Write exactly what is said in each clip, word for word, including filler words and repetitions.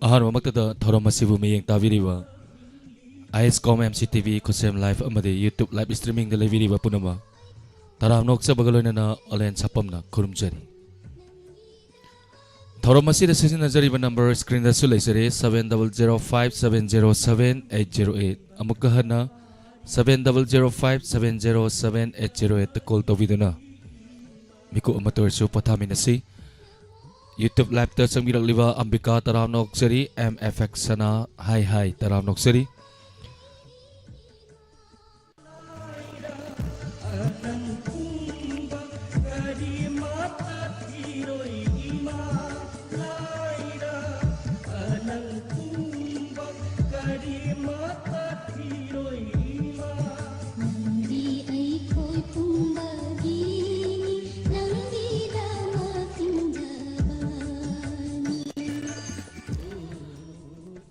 ꯑꯍꯥꯟꯕꯃꯛꯇꯗ ꯊꯧꯔꯝ ꯑꯁꯤꯕꯨ ꯃꯤꯠꯌꯦꯡ ꯇꯥꯕꯤꯔꯤꯕ I S com M C T V ꯈꯨꯠꯁꯦꯝ ꯂꯥꯏꯚ ꯑꯃꯗꯤ YouTube live streamingꯗ ꯂꯩꯕꯤꯔꯤꯕ ꯄꯨꯝꯅꯃꯛ ꯇꯔꯥꯝꯅ ꯑꯣꯛꯆꯕꯒ ꯂꯣꯏꯅꯅ ꯑꯂꯦꯟ ꯁꯥꯄꯝꯅ ꯈꯨꯔꯨꯝꯖꯔꯤ꯫ ꯊꯧꯔꯝ ꯑꯁꯤꯗ ꯁꯤꯖꯤꯟꯅꯖꯔꯤꯕ ꯅꯝꯕꯔ ꯁ꯭ꯀ꯭ꯔꯤꯟꯗꯁꯨ ꯂꯩꯖꯔꯦ, seven double zero five seven zero seven eight zero eight꯫ ꯑꯃꯨꯛꯀ ꯍꯟꯅ, seven double zero five seven zero seven eight zero eightꯇ ꯀꯣꯜ ꯇꯧꯕꯤꯗꯨꯅ ꯃꯤꯀꯨꯞ ꯑꯃꯇ ꯑꯣꯏꯔꯁꯨ ꯄꯣꯊꯥꯃꯤꯟꯅꯁꯤ꯫ YouTube liveꯇ ꯆꯪꯕꯤꯔꯛꯂꯤꯕ ꯑꯝꯕꯤꯀꯥ ꯇꯔꯥꯝꯅ ꯑꯣꯛꯆꯔꯤ, ꯑꯦꯝ ꯑꯦꯐ ꯑꯦꯛꯁ ꯁꯅꯥ ꯍꯥꯏ ꯍꯥꯏ ꯇꯔꯥꯝꯅ ꯑꯣꯛꯆꯔꯤ꯫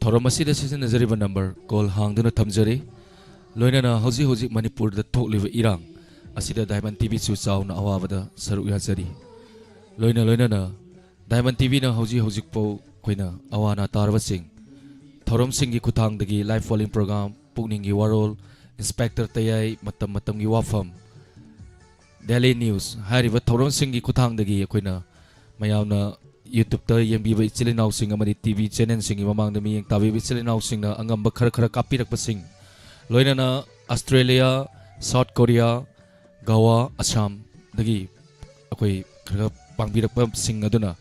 ꯊꯧꯔꯝ ꯑꯁꯤꯗ ꯁꯤꯖꯤꯟꯅꯖꯔꯤꯕ ꯅꯝꯕꯔ ꯀꯣꯜ ꯍꯥꯡꯗꯨꯅ ꯊꯝꯖꯔꯤ꯫ ꯂꯣꯏꯅꯅ ꯍꯧꯖꯤꯛ ꯍꯧꯖꯤꯛ ꯃꯅꯤꯄꯨꯔꯗ ꯊꯣꯛꯂꯤꯕ ꯏꯔꯥꯡ ꯑꯁꯤꯗ ꯗꯥꯏꯃꯟ ꯇꯤ ꯚꯤꯁꯨ ꯆꯥꯎꯅ ꯑꯋꯥꯕꯗ ꯁꯔꯨꯛ ꯌꯥꯖꯔꯤ꯫ ꯂꯣꯏꯅ ꯂꯣꯏꯅꯅ ꯗꯥꯏꯃꯟ ꯇꯤ ꯚꯤꯅ ꯍꯧꯖꯤꯛ ꯍꯧꯖꯤꯛꯐꯥꯎ ꯑꯩꯈꯣꯏꯅ ꯑꯋꯥ ꯑꯅꯥ ꯇꯥꯔꯕꯁꯤꯡ, ꯊꯧꯔꯝꯁꯤꯡꯒꯤ ꯈꯨꯠꯊꯥꯡꯗꯒꯤ live phone-in program, ꯄꯨꯛꯅꯤꯡꯒꯤ ꯋꯥꯔꯣꯜ, ꯏꯟꯁꯄꯦꯛꯇꯔ ꯇꯌꯥꯏ, ꯃꯇꯝ ꯃꯇꯝꯒꯤ ꯋꯥꯐꯝ, ꯗꯦꯂꯤ ꯅ꯭ꯌꯨꯁ ꯍꯥꯏꯔꯤꯕ ꯊꯧꯔꯝꯁꯤꯡꯒꯤ ꯈꯨꯠꯊꯥꯡꯗꯒꯤ ꯑꯩꯈꯣꯏꯅ ꯃꯌꯥꯝꯅ YouTube-ꯇ ꯌꯦꯡꯕꯤꯕ ꯏꯆꯤꯜ ꯏꯅꯥꯎꯁꯤꯡ ꯑꯃꯗꯤ ꯇꯤ ꯚꯤ channel-ꯁꯤꯡꯒꯤ ꯃꯃꯥꯡꯗ ꯃꯤꯠꯌꯦꯡ ꯇꯥꯕꯤꯕ ꯏꯆꯤꯜ ꯏꯅꯥꯎꯁꯤꯡꯅ ꯑꯉꯝꯕ ꯈꯔ ꯈꯔ ꯀꯥꯞꯄꯤꯔꯛꯄꯁꯤꯡ, ꯂꯣꯏꯅꯅ ꯑꯁꯇ꯭ꯔꯦꯂꯤꯌꯥ, ꯁꯥꯎꯠ ꯀꯣꯔꯤꯌꯥ, ꯒꯋꯥ, ꯑꯁꯥꯝꯗꯒꯤ ꯑꯩꯈꯣꯏ ꯈꯔ ꯈꯔ ꯄꯥꯡꯕꯤꯔꯛꯄꯁꯤꯡ ꯑꯗꯨꯅ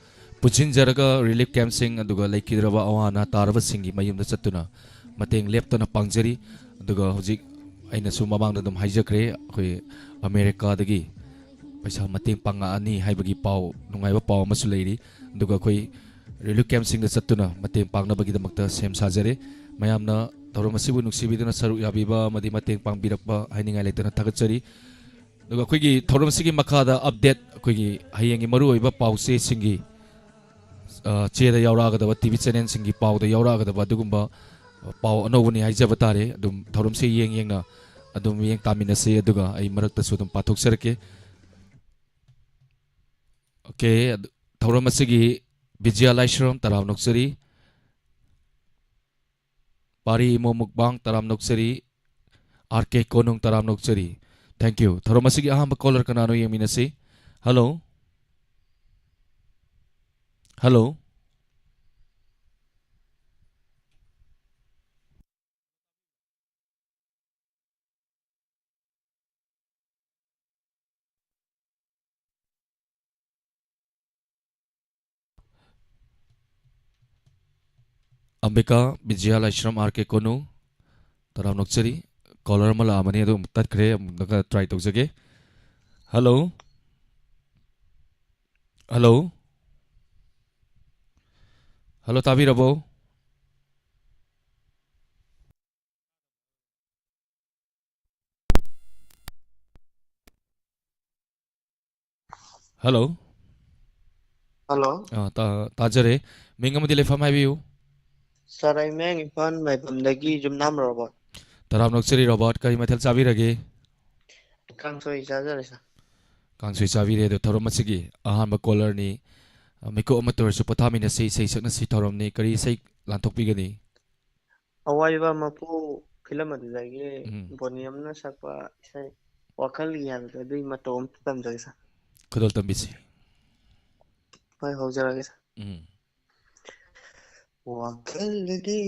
ꯄꯨꯟꯁꯤꯟꯖꯔꯒ relief camp-ꯁꯤꯡ ꯑꯗꯨꯒ ꯂꯩꯈꯤꯗ꯭ꯔꯕ ꯑꯋꯥ ꯑꯅꯥ ꯇꯥꯔꯕꯁꯤꯡꯒꯤ ꯃꯌꯨꯝꯗ ꯆꯠꯇꯨꯅ ꯃꯇꯦꯡ ꯂꯦꯞꯇꯅ ꯄꯥꯡꯖꯔꯤ꯫ ꯑꯗꯨꯒ ꯍꯧꯖꯤꯛ ꯑꯩꯅꯁꯨ ꯃꯃꯥꯡꯗ ꯑꯗꯨꯝ ꯍꯥꯏꯖꯈ꯭ꯔꯦ, ꯑꯩꯈꯣꯏ ꯑꯃꯦꯔꯤꯀꯥꯗꯒꯤ ꯄꯩꯁꯥ ꯃꯇꯦꯡ ꯄꯥꯡꯉꯛꯑꯅꯤ ꯍꯥꯏꯕꯒꯤ ꯄꯥꯎ, ꯅꯨꯡꯉꯥꯏꯕ ꯄꯥꯎ ꯑꯃꯁꯨ ꯂꯩꯔꯤ꯫ ꯑꯗꯨꯒ ꯑꯩꯈꯣꯏ relief camp-ꯁꯤꯡꯗ ꯆꯠꯇꯨꯅ ꯃꯇꯦꯡ ꯄꯥꯡꯅꯕꯒꯤꯗꯃꯛꯇ ꯁꯦꯝ ꯁꯥꯖꯔꯦ꯫ ꯃꯌꯥꯝꯅ ꯊꯧꯔꯝ ꯑꯁꯤꯕꯨ ꯅꯨꯡꯁꯤꯕꯤꯗꯨꯅ ꯁꯔꯨꯛ ꯌꯥꯕꯤꯕ ꯑꯃꯗꯤ ꯃꯇꯦꯡ ꯄꯥꯡꯕꯤꯔꯛꯄ ꯍꯥꯏꯅꯤꯡꯉꯥꯏ ꯂꯩꯇꯅ ꯊꯥꯒꯠꯆꯔꯤ꯫ ꯑꯗꯨꯒ ꯑꯩꯈꯣꯏꯒꯤ ꯊꯧꯔꯝꯁꯤꯒꯤ ꯃꯈꯥꯗ update ꯑꯩꯈꯣꯏꯒꯤ ꯍꯌꯦꯡꯒꯤ ꯃꯔꯨꯑꯣꯏꯕ ꯄꯥꯎ ꯆꯦꯁꯤꯡꯒꯤ, ꯑ, ꯆꯦꯗ ꯌꯥꯎꯔꯛꯑꯒꯗꯕ, ꯇꯤ ꯚꯤ channel-ꯁꯤꯡꯒꯤ ꯄꯥꯎꯗ ꯌꯥꯎꯔꯛꯑꯒꯗꯕ ꯑꯗꯨꯒꯨꯝꯕ ꯄꯥꯎ ꯑꯅꯧꯕꯅꯤ ꯍꯥꯏꯖꯕ ꯇꯥꯔꯦ꯫ ꯑꯗꯨꯝ ꯊꯧꯔꯝꯁꯤ ꯌꯦꯡ ꯌꯦꯡꯅ ꯑꯗꯨꯝ ꯃꯤꯠꯌꯦꯡ ꯇꯥꯃꯤꯟꯅꯁꯤ, ꯑꯗꯨꯒ ꯑꯩ ꯃꯔꯛꯇꯁꯨ ꯑꯗꯨꯝ ꯄꯥꯊꯣꯛꯆꯔꯛꯀꯦ꯫ OK, ꯑꯗꯨ, ꯊꯧꯔꯝ ꯑꯁꯤꯒꯤ ꯕꯤꯖꯌ ꯂꯥꯏꯁ꯭ꯔꯝ ꯇꯔꯥꯝꯅ ꯑꯣꯛꯆꯔꯤ꯫ ꯄꯥꯔꯤ ꯏꯃꯣ ꯃꯨꯛꯕꯥꯡ ꯇꯔꯥꯝꯅ ꯑꯣꯛꯆꯔꯤ꯫ ꯑꯥꯔ ꯀꯦ ꯀꯣꯅꯨꯡ ꯇꯔꯥꯝꯅ ꯑꯣꯛꯆꯔꯤ꯫ Thank you꯫ ꯊꯧꯔꯝ ꯑꯁꯤꯒꯤ ꯑꯍꯥꯟꯕ caller ꯀꯅꯥꯅꯣ ꯌꯦꯡꯃꯤꯟꯅꯁꯤ꯫ Hello꯫ Hello꯫ ꯑꯝꯕꯤꯀꯥ, ꯕꯤꯖꯌ ꯂꯥꯏꯁ꯭ꯔꯝ, ꯑꯥꯔ ꯀꯦ ꯀꯣꯅꯨꯡ, ꯇꯔꯥꯝꯅ ꯑꯣꯛꯆꯔꯤ꯫ Caller ꯑꯃ ꯂꯥꯛꯑꯝꯕꯅꯤ, ꯑꯗꯨ ꯑꯃꯨꯛ ꯇꯠꯈ꯭ꯔꯦ, ꯑꯃꯨꯛ ꯑꯃꯨꯛꯀ try ꯇꯧꯖꯒꯦ꯫ Hello꯫ Hello꯫ Hello, ꯇꯥꯕꯤꯔꯕꯣ? Hello꯫ Hello꯫ ꯑꯥ, ꯇꯥ-, ꯇꯥꯖꯔꯦ꯫ ꯃꯤꯡ ꯑꯃꯗꯤ ꯂꯩꯐꯝ ꯍꯥꯏꯕꯤꯌꯨ꯫ Sir, ꯑꯩ ꯃꯌꯥꯡ ꯏꯝꯐꯥꯜ ꯃꯥꯏꯕꯝꯗꯒꯤ ꯌꯨꯝꯅꯥꯝ ꯔꯣꯕꯣꯠ꯫ ꯇꯔꯥꯝꯅ ꯑꯣꯛꯆꯔꯤ ꯔꯣꯕꯣꯠ, ꯀꯔꯤ ꯃꯊꯦꯜ ꯆꯥꯕꯤꯔꯒꯦ? ꯀꯥꯡꯁꯣꯏ ꯆꯥꯖꯔꯦ, sir꯫ ꯀꯥꯡꯁꯣꯏ ꯆꯥꯕꯤꯔꯦ꯫ ꯑꯗꯣ ꯊꯧꯔꯝ ꯑꯁꯤꯒꯤ ꯑꯍꯥꯟꯕ callerꯅꯤ꯫ ꯑ, ꯃꯤꯀꯨꯞ ꯑꯃꯠꯇ ꯑꯣꯏꯔꯁꯨ ꯄꯣꯊꯥꯃꯤꯟꯅꯁꯤ, ꯏꯁꯩ ꯁꯛꯅꯁꯤ꯫ ꯊꯧꯔꯝꯅꯤ꯫ ꯀꯔꯤ ꯏꯁꯩ ꯂꯥꯟꯊꯣꯛꯄꯤꯒꯅꯤ? ꯑꯋꯥꯏꯕ ꯃꯄꯨ film ꯑꯗꯨꯗꯒꯤ ꯎꯝ꯫ ꯕꯣꯅꯤ ꯑꯃꯅ ꯁꯛꯄ ꯏꯁꯩ ꯋꯥꯈꯜꯒꯤ ꯍꯥꯏꯕꯗꯣ, ꯑꯗꯨꯒꯤ ꯃꯇꯧ ꯑꯃꯇ ꯇꯝꯖꯒꯦ, sir꯫ ꯈꯨꯗꯣꯜ ꯇꯝꯕꯤꯁꯤ꯫ ꯍꯣꯏ, ꯍꯧꯖꯔꯒꯦ, sir꯫ ꯎꯝ꯫ ꯋꯥꯈꯜꯗꯤ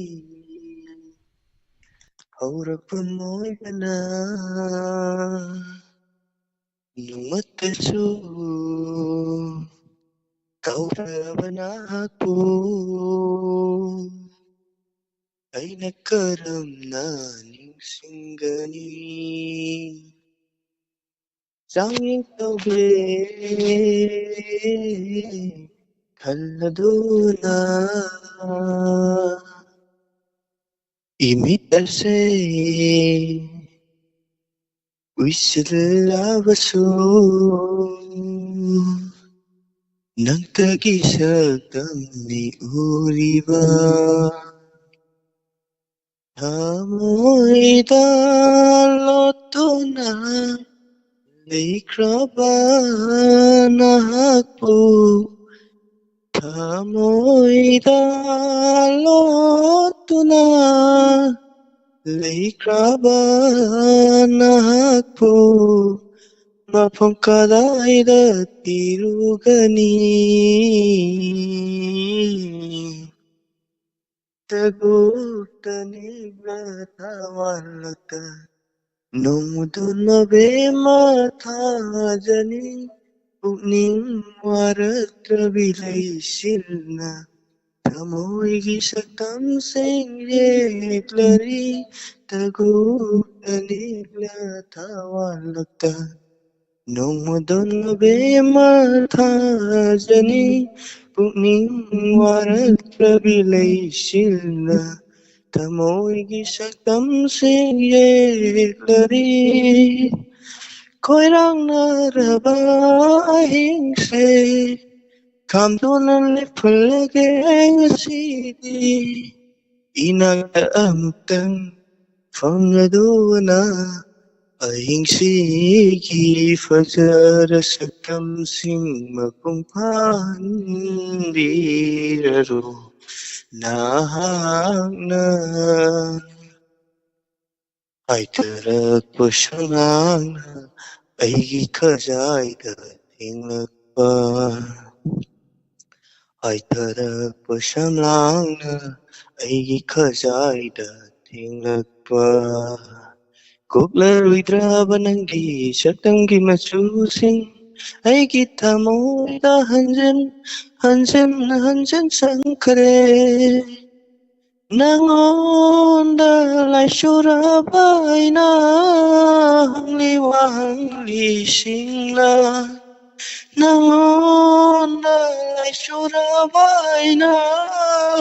ꯍꯧꯔꯛꯐꯝ ꯑꯣꯏꯕꯅ ꯅꯣꯡꯃꯇꯁꯨ ꯀꯥꯎꯔꯕ ꯅꯍꯥꯛꯄꯨ ꯑꯩꯅ ꯀꯔꯝꯅ ꯅꯤꯡꯁꯤꯡꯒꯅꯤ? ꯆꯥꯡꯌꯦꯡ ꯇꯧꯒꯦ ꯈꯜꯂꯗꯨꯅ ꯏꯃꯤꯠ ꯑꯁꯦ ꯎꯏꯁꯤꯜꯂꯕꯁꯨ ꯅꯪꯇꯒꯤ ꯁꯛꯇꯝꯅꯤ ꯎꯔꯤꯕ꯫ ꯊꯃꯣꯏꯗ ꯂꯣꯠꯇꯨꯅ ꯂꯩꯈ꯭ꯔꯕ ꯅꯍꯥꯛꯄꯨ ꯊꯃꯣꯏꯗ ꯂꯣꯠꯇꯨꯅ ꯂꯩꯈ꯭ꯔꯕ ꯅꯍꯥꯛꯄꯨ ꯃꯐꯝ ꯀꯗꯥꯏꯗ ꯊꯤꯔꯨꯒꯅꯤ? ꯇꯒꯨ ꯇꯅꯤꯛꯂ ꯊꯋꯥꯜꯂꯛꯇ ꯅꯣꯡꯃꯗꯨ ꯅꯕꯦꯝꯃ ꯊꯥꯖꯅꯤ꯫ ꯄꯨꯛꯅꯤꯡ ꯋꯥꯔꯛꯇ꯭ꯔꯕꯤ ꯂꯩꯁꯤꯜꯅ ꯊꯃꯣꯏꯒꯤ ꯁꯛꯇꯝꯁꯤꯡ ꯌꯦꯛꯂꯔꯤ꯫ ꯇꯒꯨ ꯇꯅꯤꯛꯂ ꯊꯋꯥꯜꯂꯛꯇ ꯅꯣꯡꯃꯗꯣ ꯅꯕꯦꯝꯃ ꯊꯥꯖꯅꯤ꯫ ꯄꯨꯛꯅꯤꯡ ꯋꯥꯔꯛꯇ꯭ꯔꯕꯤ ꯂꯩꯁꯤꯜꯅ ꯊꯃꯣꯏꯒꯤ ꯁꯛꯇꯝꯁꯤꯡ ꯌꯦꯛꯂꯔꯤ꯫ ꯈꯣꯏꯔꯥꯡꯅꯔꯕ ꯑꯍꯤꯡꯁꯦ ꯈꯥꯝꯗꯨꯅ ꯂꯦꯞꯍꯜꯂꯒꯦ ꯉꯁꯤꯗꯤ꯫ ꯏꯅꯥꯛꯇ ꯑꯃꯨꯛꯇꯪ ꯐꯝꯂꯗꯨꯅ ꯑꯍꯤꯡꯁꯤꯒꯤ ꯐꯖꯔ ꯁꯛꯇꯝꯁꯤꯡ ꯃꯄꯨꯡ ꯐꯥꯍꯟꯕꯤꯔꯔꯣ ꯅꯍꯥꯛꯅ꯫ ꯍꯥꯏꯊꯔꯛꯄ ꯁꯉꯥꯡꯅ ꯑꯩꯒꯤ ꯈꯖꯥꯏꯗ ꯊꯦꯡꯂꯛꯄ꯫ ꯍꯥꯏꯊꯔꯛꯄ ꯁꯝꯂꯥꯡꯅ ꯑꯩꯒꯤ ꯈꯖꯥꯏꯗ ꯊꯦꯡꯂꯛꯄ꯫ ꯀꯣꯛꯂꯔꯣꯏꯗ꯭ꯔꯕ ꯅꯪꯒꯤ ꯁꯛꯇꯝꯒꯤ ꯃꯆꯨꯁꯤꯡ ꯑꯩꯒꯤ ꯊꯃꯣꯏꯗ ꯍꯟꯖꯤꯟ ꯍꯟꯖꯤꯟ ꯍꯟꯖꯤꯟ ꯆꯪꯈ꯭ꯔꯦ꯫ ꯅꯪꯉꯣꯟꯗ ꯂꯥꯏꯆꯨꯔꯕ ꯑꯩꯅ ꯍꯪꯂꯤ ꯋꯥꯍꯪꯂꯤꯁꯤꯡꯅ, ꯅꯪꯉꯣꯟꯗ ꯂꯥꯏꯆꯨꯔꯕ ꯑꯩꯅ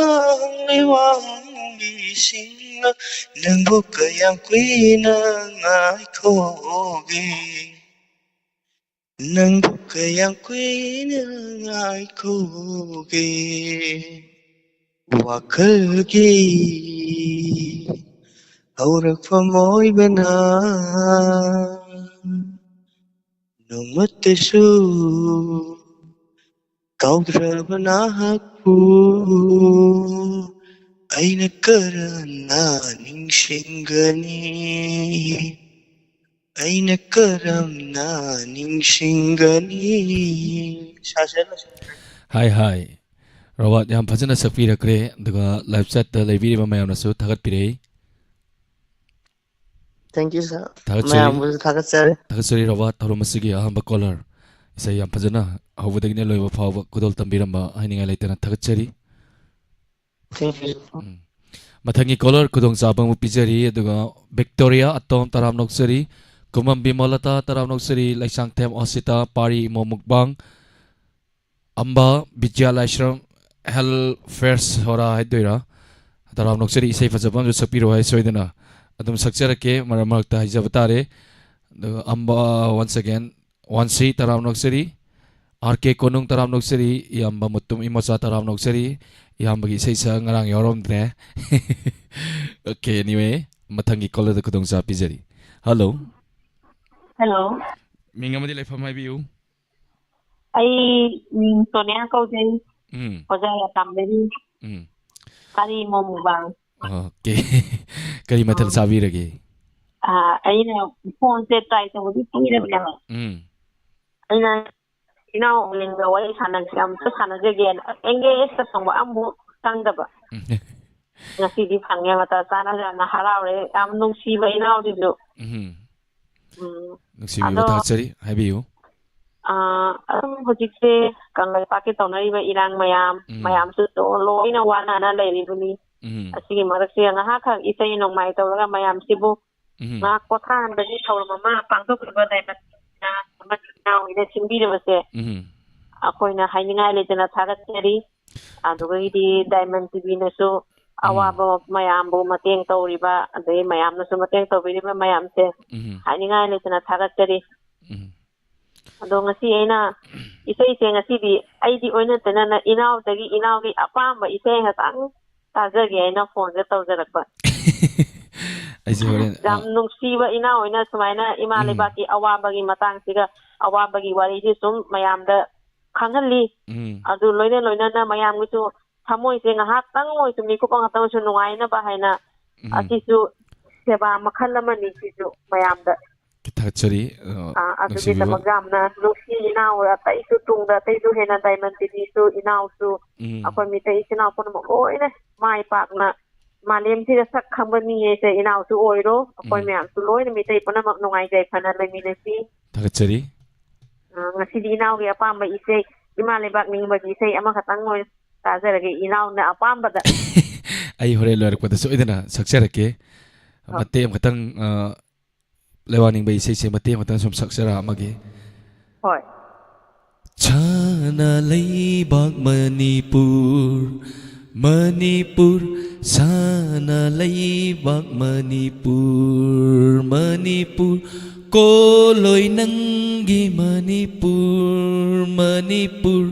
ꯍꯪꯂꯤ ꯋꯥꯍꯪꯂꯤꯁꯤꯡꯅ, ꯅꯪꯕꯨ ꯀꯌꯥꯝ ꯀꯨꯏꯅ ꯉꯥꯏꯈꯣꯒꯦ? ꯅꯪꯕꯨ ꯀꯌꯥꯝ ꯀꯨꯏꯅ ꯉꯥꯏꯈꯣꯒꯦ? ꯋꯥꯈꯜꯒꯤ ꯍꯧꯔꯛꯐꯝ ꯑꯣꯏꯕꯅ ꯅꯣꯡꯃꯠꯇꯁꯨ ꯀꯥꯎꯗ꯭ꯔꯕ ꯅꯍꯥꯛꯄꯨ ꯑꯩꯅ ꯀꯔꯝꯅ ꯅꯤꯡꯁꯤꯡꯒꯅꯤ? ꯑꯩꯅ ꯀꯔꯝꯅ ꯅꯤꯡꯁꯤꯡꯒꯅꯤ? ꯁꯥꯁꯟ ꯂꯣꯏꯁꯟꯈ꯭ꯔꯦ꯫ ꯍꯥꯏ, ꯍꯥꯏ꯫ ꯔꯣꯕꯥꯔꯠ ꯌꯥꯝ ꯐꯖꯅ ꯁꯛꯄꯤꯔꯛꯈ꯭ꯔꯦ꯫ ꯑꯗꯨꯒ live chat ꯇ ꯂꯩꯕꯤꯔꯤꯕ ꯃꯌꯥꯝꯅꯁꯨ ꯊꯥꯒꯠꯄꯤꯔꯛꯏ꯫ Thank you, sir. ꯊꯥꯒꯠꯆꯔꯤ꯫ ꯃꯌꯥꯝꯕꯨꯁꯨ ꯊꯥꯒꯠꯆꯔꯤ꯫ ꯊꯥꯒꯠꯆꯔꯤ, ꯔꯣꯕꯥꯔꯠ꯫ ꯊꯧꯔꯝ ꯑꯁꯤꯒꯤ ꯑꯍꯥꯟꯕ caller꯫ ꯏꯁꯩ ꯌꯥꯝ ꯐꯖꯅ ꯍꯧꯕꯗꯒꯤꯅ ꯂꯣꯏꯕ ꯐꯥꯎꯕ ꯈꯨꯗꯣꯜ ꯇꯝꯕꯤꯔꯝꯕ ꯍꯥꯏꯅꯤꯡꯉꯥꯏ ꯂꯩꯇꯅ ꯊꯥꯒꯠꯆꯔꯤ꯫ Thank you, sir. ꯎꯝ꯫ ꯃꯊꯪꯒꯤ caller ꯈꯨꯗꯣꯡꯆꯥꯕ ꯑꯃꯨꯛ ꯄꯤꯖꯔꯤ꯫ ꯑꯗꯨꯒ ꯕꯤꯛꯇꯣꯔꯤꯌꯥ ꯑꯇꯣꯝ, ꯇꯔꯥꯝꯅ ꯑꯣꯛꯆꯔꯤ꯫ ꯀꯨꯃꯝ ꯕꯤꯃꯣꯂꯇꯥ, ꯇꯔꯥꯝꯅ ꯑꯣꯛꯆꯔꯤ꯫ ꯂꯩꯁꯥꯡꯊꯦꯝ ꯑꯣꯁꯤꯇꯥ, ꯄꯥꯔꯤ ꯏꯃꯣ ꯃꯨꯛꯕꯥꯡ꯫ ꯑꯝꯕ ꯕꯤꯖ꯭ꯌꯥ ꯂꯥꯏꯁ꯭ꯔꯝ, ꯍꯦꯜ ꯐꯦꯔꯁ ꯍꯣꯔꯥ ꯍꯥꯏꯗꯣꯏꯔꯥ? ꯇꯔꯥꯝꯅ ꯑꯣꯛꯆꯔꯤ, ꯏꯁꯩ ꯐꯖꯕ ꯑꯃꯁꯨ ꯁꯛꯄꯤꯔꯣ ꯍꯥꯏ ꯁꯣꯏꯗꯅ꯫ ꯑꯗꯨꯝ ꯁꯛꯆꯔꯛꯀꯦ, ꯃꯔꯛ ꯃꯔꯛꯇ ꯍꯥꯏꯖꯕ ꯇꯥꯔꯦ꯫ ꯑꯗꯨꯒ ꯑꯝꯕ, once again, ꯋꯥꯟꯁꯤ, ꯇꯔꯥꯝꯅ ꯑꯣꯛꯆꯔꯤ꯫ ꯑꯥꯔ ꯀꯦ ꯀꯣꯅꯨꯡ, ꯇꯔꯥꯝꯅ ꯑꯣꯛꯆꯔꯤ꯫ ꯏꯌꯥꯝꯕ ꯃꯨꯇꯨꯝ ꯏꯃꯣꯆꯥ, ꯇꯔꯥꯝꯅ ꯑꯣꯛꯆꯔꯤ꯫ ꯏꯌꯥꯝꯕꯒꯤ ꯏꯁꯩ ꯁꯛ ꯉꯔꯥꯡ ꯌꯥꯎꯔꯝꯗ꯭ꯔꯦ꯫ Okay, anyway, ꯃꯊꯪꯒꯤ caller ꯗ ꯈꯨꯗꯣꯡꯆꯥꯕ ꯄꯤꯖꯔꯤ꯫ Hello꯫ Hello꯫ ꯃꯤꯡ ꯑꯃꯗꯤ ꯂꯩꯐꯝ ꯍꯥꯏꯕꯤꯌꯨ꯫ ꯑꯩ ꯃꯤꯡ ꯁꯣꯅꯤꯌꯥ ꯀꯧꯖꯩ꯫ ꯎꯝ꯫ ꯑꯣꯖꯥ ꯌꯥꯇꯥꯝꯗꯒꯤ꯫ ꯎꯝ꯫ ꯀꯔꯤ ꯃꯣꯃꯣꯕꯥ? Okay꯫ ꯀꯔꯤ ꯃꯊꯦꯜ ꯑꯥ꯫ ꯆꯥꯕꯤꯔꯒꯦ? ꯑꯥ, ꯑꯩꯅ phone ꯁꯦ try ꯇꯧꯕꯗꯤ ꯀꯨꯏꯔꯕꯅꯦꯕ꯫ ꯎꯝ꯫ ꯑꯩꯅ ꯏꯅꯥꯎ ꯑꯣꯂꯤꯟꯒ ꯋꯥꯔꯤ ꯁꯥꯟꯅꯁꯤ, ꯑꯃꯨꯛꯇ ꯁꯥꯟꯅꯖꯒꯦꯅ engage ꯇ ꯐꯪꯕ ꯑꯃꯨꯛ ꯆꯪꯗꯕ꯫ ꯎꯝ꯫ ꯉꯁꯤꯗꯤ ꯐꯪꯉꯦ, ꯃꯇꯝ ꯆꯥꯅ, ꯌꯥꯝꯅ ꯍꯔꯥꯎꯔꯦ꯫ ꯌꯥꯝ ꯅꯨꯡꯁꯤꯕ ꯏꯅꯥꯎꯗꯨꯁꯨ꯫ ꯎꯝ꯫ ꯎꯝ꯫ ꯅꯨꯡꯁꯤꯕꯤꯕ ꯑꯗꯣ, ꯊꯥꯒꯠꯆꯔꯤ꯫ ꯍꯥꯏꯕꯤꯌꯨ꯫ ꯑꯥ, ꯑꯗꯨꯝ ꯍꯧꯖꯤꯛꯁꯦ ꯀꯪꯂꯩꯄꯥꯛꯀꯤ ꯇꯧꯅꯔꯤꯕ ꯏꯔꯥꯡ ꯃꯌꯥꯝ, ꯎꯝ꯫ ꯃꯌꯥꯝꯁꯨ ꯂꯣꯏꯅ ꯋꯥꯅꯅ ꯂꯩꯔꯤꯕꯅꯤ꯫ ꯎꯝ꯫ ꯑꯁꯤꯒꯤ ꯃꯔꯛꯁꯦ ꯉꯥꯏꯍꯥꯛꯈꯛ ꯏꯁꯩ ꯅꯣꯡꯃꯥꯏ ꯇꯧꯔꯒ ꯃꯌꯥꯝꯁꯤꯕꯨ ꯎꯝ꯫ ꯉꯥꯏꯍꯥꯛ ꯄꯣꯊꯥꯍꯟꯕꯒꯤ ꯊꯧꯔꯝ ꯑꯃ ꯄꯥꯡꯊꯣꯛꯈꯤꯕ ꯗꯥꯏꯃꯟ ꯑꯃꯗꯤ ꯏꯅꯥꯎ ꯍꯣꯏꯅ ꯁꯤꯟꯕꯤꯔꯕꯁꯦ ꯎꯝ꯫ ꯑꯩꯈꯣꯏꯅ ꯍꯥꯏꯅꯤꯡꯉꯥꯏ ꯂꯩꯇꯅ ꯊꯥꯒꯠꯆꯔꯤ꯫ ꯑꯗꯨꯗꯒꯤꯗꯤ ꯗꯥꯏꯃꯟ ꯇꯤ ꯚꯤ ꯅꯁꯨ ꯎꯝ꯫ ꯑꯋꯥꯕ ꯃꯌꯥꯝꯕꯨ ꯃꯇꯦꯡ ꯇꯧꯔꯤꯕ, ꯑꯗꯩ ꯃꯌꯥꯝꯅꯁꯨ ꯃꯇꯦꯡ ꯇꯧꯕꯤꯔꯤꯕ ꯃꯌꯥꯝꯁꯦ ꯎꯝ꯫ ꯍꯥꯏꯅꯤꯡꯉꯥꯏ ꯂꯩꯇꯅ ꯊꯥꯒꯠꯆꯔꯤ꯫ ꯎꯝ꯫ ꯑꯗꯣ ꯉꯁꯤ ꯑꯩꯅ ꯏꯁꯩꯁꯦ, ꯉꯁꯤꯗꯤ ꯑꯩꯗꯤ ꯑꯣꯏꯅ ꯇꯩꯅꯅ ꯏꯅꯥꯎꯗꯒꯤ, ꯏꯅꯥꯎꯒꯤ ꯑꯄꯥꯝꯕ ꯏꯁꯩ ꯉꯥꯛꯇꯪ ꯇꯥꯖꯒꯦ ꯍꯥꯏꯅ phone ꯁꯦ ꯇꯧꯖꯔꯛꯄ꯫ ꯑꯩꯁꯦ ꯍꯣꯔꯦꯟ, ꯌꯥꯝ ꯑ, ꯅꯨꯡꯁꯤꯕ ꯏꯅꯥꯎ ꯍꯣꯏꯅ ꯁꯨꯃꯥꯏꯅ ꯏꯃꯥ ꯎꯝ꯫ ꯂꯩꯕꯥꯛꯀꯤ ꯑꯋꯥꯕꯒꯤ ꯃꯇꯥꯡꯁꯤꯒ, ꯑꯋꯥꯕꯒꯤ ꯋꯥꯔꯤꯁꯤ ꯁꯨꯝ ꯃꯌꯥꯝꯗ ꯈꯪꯍꯜꯂꯤ꯫ ꯎꯝ꯫ ꯑꯗꯨ ꯂꯣꯏꯅ ꯂꯣꯏꯅꯅ ꯃꯌꯥꯝꯒꯤꯁꯨ ꯊꯃꯣꯏꯁꯦ ꯉꯥꯏꯍꯥꯛꯇꯪ ꯑꯣꯏꯁꯨ, ꯃꯤꯀꯨꯞ ꯑꯃ ꯉꯥꯛꯇꯪ ꯑꯣꯏꯁꯨ ꯅꯨꯡꯉꯥꯏꯅꯕ ꯍꯥꯏꯅ ꯎꯝ꯫ ꯑꯁꯤꯁꯨ ꯁꯦꯕꯥ ꯃꯈꯜ ꯑꯃꯅꯤ꯫ ꯁꯤꯁꯨ ꯃꯌꯥꯝꯗ ꯊꯥꯒꯠꯆꯔꯤ, ꯑ, ꯑꯥ, ꯅꯨꯡꯁꯤꯕꯤꯕ꯫ ꯑꯗꯨꯒꯤꯗꯃꯛ ꯌꯥꯝꯅ ꯅꯨꯡꯁꯤ꯫ ꯏꯅꯥꯎ ꯑꯇꯩꯁꯨ ꯇꯨꯡꯗ, ꯑꯇꯩꯁꯨ ꯍꯦꯟꯅ ꯗꯥꯏꯃꯟ ꯇꯤꯚꯤꯁꯨ, ꯏꯅꯥꯎꯁꯨ, ꯎꯝ꯫ ꯑꯩꯈꯣꯏ ꯃꯤꯇꯩ ꯏꯆꯤꯟ ꯏꯅꯥꯎ ꯄꯨꯝꯅꯃꯛ ꯂꯣꯏꯅ ꯃꯥꯏ ꯄꯥꯛꯅ ꯃꯥꯂꯦꯝꯁꯤꯗ ꯁꯛ ꯈꯪꯕ ꯃꯤ ꯍꯥꯏꯁꯦ ꯏꯅꯥꯎꯁꯨ ꯑꯣꯏꯔꯣ꯫ ꯑꯩꯈꯣꯏ ꯎꯝ꯫ ꯃꯌꯥꯝꯁꯨ ꯂꯣꯏꯅ ꯃꯤꯇꯩ ꯄꯨꯝꯅꯃꯛ ꯅꯨꯡꯉꯥꯏ ꯌꯥꯏꯐꯅ ꯂꯩꯃꯤꯟꯅꯁꯤ꯫ ꯊꯥꯒꯠꯆꯔꯤ꯫ ꯑ, ꯉꯁꯤꯗꯤ ꯏꯅꯥꯎꯒꯤ ꯑꯄꯥꯝꯕ ꯏꯁꯩ, ꯏꯃꯥ ꯂꯩꯕꯥꯛ ꯅꯤꯡꯕꯒꯤ ꯏꯁꯩ ꯑꯃꯈꯛꯇꯪ ꯑꯣꯏꯅ ꯇꯥꯖꯔꯒꯦ, ꯏꯅꯥꯎꯅ ꯑꯄꯥꯝꯕꯗ꯫ ꯑꯩ ꯍꯣꯔꯦꯟ ꯂꯣꯏꯔꯛꯄꯗ ꯁꯣꯏꯗꯅ ꯁꯛꯆꯔꯛꯀꯦ꯫ ꯑ꯫ ꯃꯇꯦꯛ ꯑꯃꯈꯛꯇꯪ, ꯑ, ꯂꯩꯕꯥꯛ ꯅꯤꯡꯕ ꯏꯁꯩꯁꯦ ꯃꯇꯦꯛ ꯑꯃꯈꯛꯇꯪ ꯁꯨꯝ ꯁꯛꯆꯔꯛꯑꯝꯃꯒꯦ꯫ ꯍꯣꯏ꯫ ꯁꯅꯥ ꯂꯩꯕꯥꯛ ꯃꯅꯤꯄꯨꯔ, ꯃꯅꯤꯄꯨꯔ, ꯁꯅꯥ ꯂꯩꯕꯥꯛ ꯃꯅꯤꯄꯨꯔ, ꯃꯅꯤꯄꯨꯔ, ꯀꯣꯂꯣꯏ ꯅꯪꯒꯤ ꯃꯅꯤꯄꯨꯔ, ꯃꯅꯤꯄꯨꯔ,